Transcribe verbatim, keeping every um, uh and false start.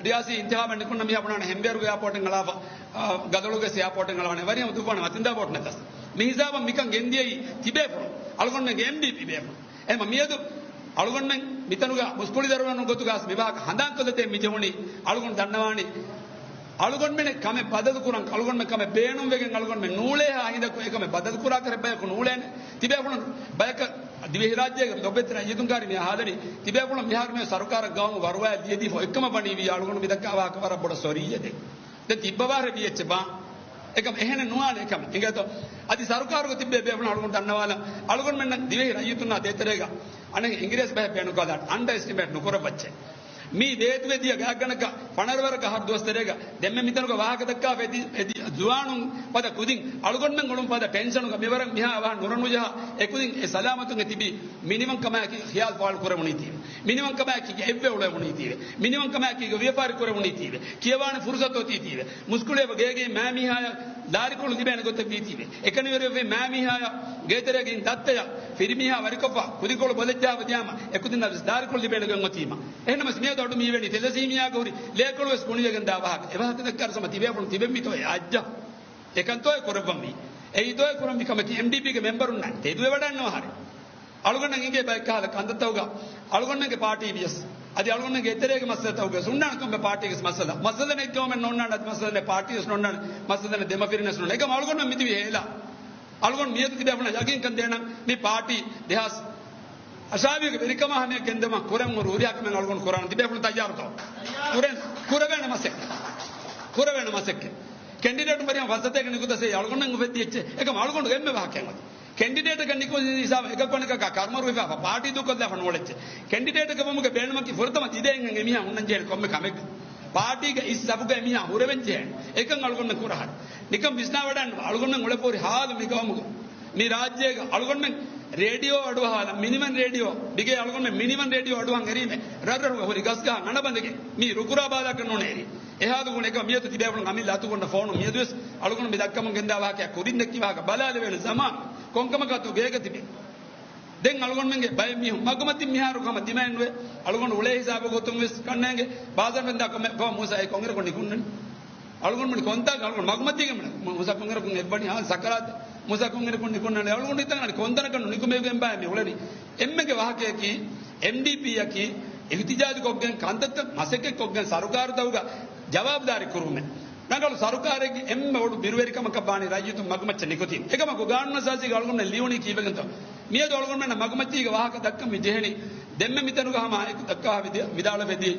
ރިޔާސީ އިންތިހާބަށް ނިކުންނަ މީހާ ބުނާނެ ހެންބޭރުގެ އެއާޕޯޓެއް އަޅާފަ، އާ، ގަދޮޅުގެ އެއާޕޯޓެއް އަޅާނެ ވަރިހަމަ ދުފާނެ މަތިންދާ ބޯޓް ނަތަސް. މި ހިސާބަށް މިކަން ގެންދިޔައީ ތިބޭފުޅުން. އަޅުގަނޑުމެންގެ އެމްޑީޕީ ބޭފުޅުން. އެމަ މިއަދު އަޅުގަނޑުމެން މިތަނުގަ މުސްކުޅި ދަރުވަނު ގޮތުގަ މި ވާހަކަ ހަނދާންކޮށްލަތޭ މި ޖެހުނީ. އަޅުގަނޑު ދަންނަވާނީ އަޅުގަނޑުމެން ކަމެއް ބަދަލު ކުރަން، އަޅުގަނޑުމެން ކަމެއް ބޭނުން ވެގެން އަޅުގަނޑުމެން ނޫޅޭހާ ހިނދަކު އެކަމެއް ބަދަލު ކުރާކަށް ބަޔަކު ނޫޅޭނެ. ތިބޭފުޅުން ބަޔަކަށް ދިވެހިރާއްޖޭގެ ލޮބެތި ރައްޔިތުން ކާރި މި ހާދަނީ ތިބޭފުޅުން މިހާރު މި ސަރުކާރަށް ގައުމު ވަރުވާ ލިޔެދީފަ އޮތްކަމަށް ވަނީ ވީ އަޅުގަނޑު މި ދައްކާ ވާހަކަ ވަރަށް ބޮޑަށް ސޮރީއެއް. ދެން ތިއްބަވާހަރެ ވީ އެއްޗެއް ބާ. އެކަމް އެހެނެއް ނުވާނެ އެކަމް. އިނގޭތޯ؟ އަދި ސަރުކާރުގަ ތިއްބޭ ބޭފުޅުން އަޅުގަނޑު ދަންނަވާލަން. އަޅުގަނޑުމެންނަށް ދިވެހި ރައްޔިތުންނާ ދޭތެރޭގަ އަނެއް އިނގިރޭސި ބަހެއް ބޭނުންކޮށްލާން. އަންޑަރ އެސްޓިމޭޓް ނުކުރައްވައްޗޭ. މީ ދޭތުވެ ދިޔަ ގާތްގަނޑަކަށް ފަނަރަ ވަރަކަށް އަހަރު ދުވަސް ތެރޭގަ ދެންމެ މިތަނުގަ ވާހަކަ ދައްކާފަ އެދި، އެދި ޒުވާނުން ފަދަ ކުދިން އަޅުގަނޑުމެން އުޅުން ފަދަ ޓެންޝަނުގަ މިވަރަށް މިހާ އަވަހަށް ނުރަނުޖަހާ އެކުދިން އެ ސަލާމަތުން އެ ތިބީ މިނިވަންކަމާއެކީ ޚިޔާލު ފާޅު ކުރެވުނީތީވެ. މިނިވަންކަމާއެކީ އެއްވެ އުޅެވުނީތީވެ. މިނިވަންކަމާއެކީ ވިޔަފާރި ކުރެވުނީތީވެ. ކިޔަވާނެ ފުރުސަތު އޮތީތީވެ. މުސްކުޅިއަށް ގޭގެ މާމީހާޔަށް ދާރިކޮޅު ލިބޭނެ ގޮތެއް ވީތީވެ. އެކަނިވެރިވެފައި މާމީހާޔަށް ގޭތެރޭގެ އިން ދައްތަޔަށް ފިރިމީހާ ވަރިކޮށްފަ ކުދިކޮޅު ބޮލައްޖާފަ ދިޔާމަ އެކުދިންނަށް ވެސް ދާރިކޮޅު ލިބޭނެ ގޮތް އޮތީމަ. އެހެންނަމަސް މިއަދު އަޑު މީވެނީ ތެލަސީމިއާގެ ހުރި ލޭކޮޅު ވެސް ބުނިވެގެން ދާ ވާހަކަ. އެ ވާހަކަ ދައްކާ ސަމަ ތިބޭފުޅުން ތިބެން މިތޯ އެ އައްޖަ. އެކަންތޯއެ ކުރައްވަންވީ. އެއީތޯއެ ކުރަންވީ ކަމަކީ އެމްޑީޕީގެ މެމްބަރުންނަށް ތެދުވެވަޑައިންނަވާހަރެ. އަޅުގަނޑަށް އިނގޭ ބައެއްކަހަލަ ކަންތައްތަކުގަ އަޅުގަނޑުމެންގެ ޕާޓީ ވިޔަސް އަދި އަޅުގަނޑުމެންގެ އެތެރޭގެ މައްސަލަތަކުގަ ހުންނާނެ ކޮންމެ ޕާޓީގެ މައްސަލަ. މައްސަލަ ނެތް ގައުމެއް ނޯންނާނެ އަދި މައްސަލަ ނެތް ޕާޓީވެސް ނޯންނާނެ. މައްސަލަ ނެތް ދެމަފިރިންވެސް ނޯންނާނެ. އެކަމް އަޅުގަނޑުމެން މިތިބީ ހޭލާ. އަޅުގަނޑު މިއަދު ތިބޭފުޅުން ޔަގީންކަން ދޭނަން މި ޕާޓީ ދެހާސް އަށާވީގެ ވެރިކަމާ ހަމަޔަށް ގެންދަމާ ކުރަން ހުރި ހުރިހާ ކަމެއް އަޅުގަނޑު ކުރާނަން. ތިބޭފުޅުން ތައްޔާރުތޯ؟ ކުރެން، ކުރެވޭނެ މަސެއް. ކުރެވޭނެ މަސެއް. ކެންޑިޑޭޓު މަރިޔަމް ފައްސަތޭކަ ނިކުތަސޭ އަޅުގަނޑުމެން އުފެއްދި އެއްޗެއް. އެކަމް އަޅުގަނޑު އެންމެ ވާހަކައެއް އޮތީ. ކެންޑިޑޭޓަކަށް ނިކުތި ހިސާބަށް އެކަކު އަނެކަކާ ކަރުމަރުވެފާފަ ޕާޓީ ދޫކޮށްލާފަ ނޫޅެއްޗެއް. ކެންޑިޑޭޓެއްގެ ވުމުގެ ބޭނުމަކީ ފުރަތަމަ ތިދޭން އެމީހާ ހުންނަންޖެހޭނެ ކޮންމެ ކަމެއްގަ. ޕާޓީގެ އިސް ސަފުގަ އެމީހާ ހުރެވެން ޖެހޭނެ. އެކަން އަޅުގަނޑުމެން ކުރަހަރު. ނިކަން ވިސްނާވަޑައިން އަޅުގަނޑުމެން އުޅެފަ ހުރި ހާލު މި ގައުމުގަ. މި ރާއްޖޭގަ އަޅުގަނޑުމެން ރޭޑިއޯ އަޑުއަހާލަން، މިނިވަން ރޭޑިއޯ، މިގޭ އަޅުގަނޑުމެން މިނިވަން ރޭޑިއޯ އަޑުއަހަން އެރީމެ، ރަށްރަށުގަ ހުރި ގަސްގަހާ ނަނަބަނދެގެ މީ ރުކުރާ ބާލާކަށް ނޫނޭ އެރީ. އެހާލުގަ އެކަމް މިއަދު ތިބޭފުޅުން އަމިއްލަ އަތުކޮނޑަށް ފޯނު މިއަދުވެސް އަޅުގަނޑު މި ދައްކަމުން ގެންދާ ވާހަކަ ކުރިން ދެއްކި ވާހަކަ ބަލާލެވޭނެ ޒަމާނު ކޮންކަމަކާތޯ ގޭގަ ތިބެ. ދެން އަޅުގަނޑުމެންގެ ބައެއް މީހުން މަގުމަތިން މިހާރު ހަމަ ދިމައެއްނުވޭ. އަޅުގަނޑު އުޅޭ ހިސާބު ގޮތުން ވެސް ކަންނޭނގެ ބާޒާރު ފެންދާ ކޮންމެ ކޮން މޫސާ އެ ކޮންއިރަކުން ނިކުންނަނީ. އަޅުގަނޑުމެން ކޮންތާކަށް އަޅުގަނޑު މަގުމަތީގެ މުން މޫސާ ކޮންއިރަކުން އެއްވަނީ ހާ ސަކަރާތް މޫސާ ކޮންއިރަކުން ނިކުންނަނީ. އަޅުގަނޑު ހިތަށް އަންނަނީ ކޮންތަނަކަށް ނުނިކުމެވިގެން ބާ މި އުޅެނީ. އެންމެގެ ވާހަކަޔަކީ އެމްޑީޕީއަކީ އިހުތިޖާޖު ކޮށްގެން ކަންތައްތައް މަސައްކަތް ކޮށްގެން ސަރުކާރުތަކުގަ ޖަވާބުދާރީ ކުރުމެއް. ރަނގަޅު ސަރުކާރެއްގެ އެންމެ ބޮޑު ބިރުވެރިކަމަކަށް ވާނީ ރައްޔިތުން މަގުމައްޗަށް ނިކުތީ. އެކަމަކު ގާނޫނުއަސާސީގަ އަޅުގަނޑުމެން ލިޔުނީ ކީއްވެގެންތޯ؟ މިއަދު އަޅުގަނޑުމެންނަށް މަގުމަތީގެ ވާހަކަ ދައްކަން މި ޖެހެނީ. ދެންމެ މިތަނުގަ ހަމަ އެކު ދައްކާ ވިދި-، ވިދާޅުވެދީ.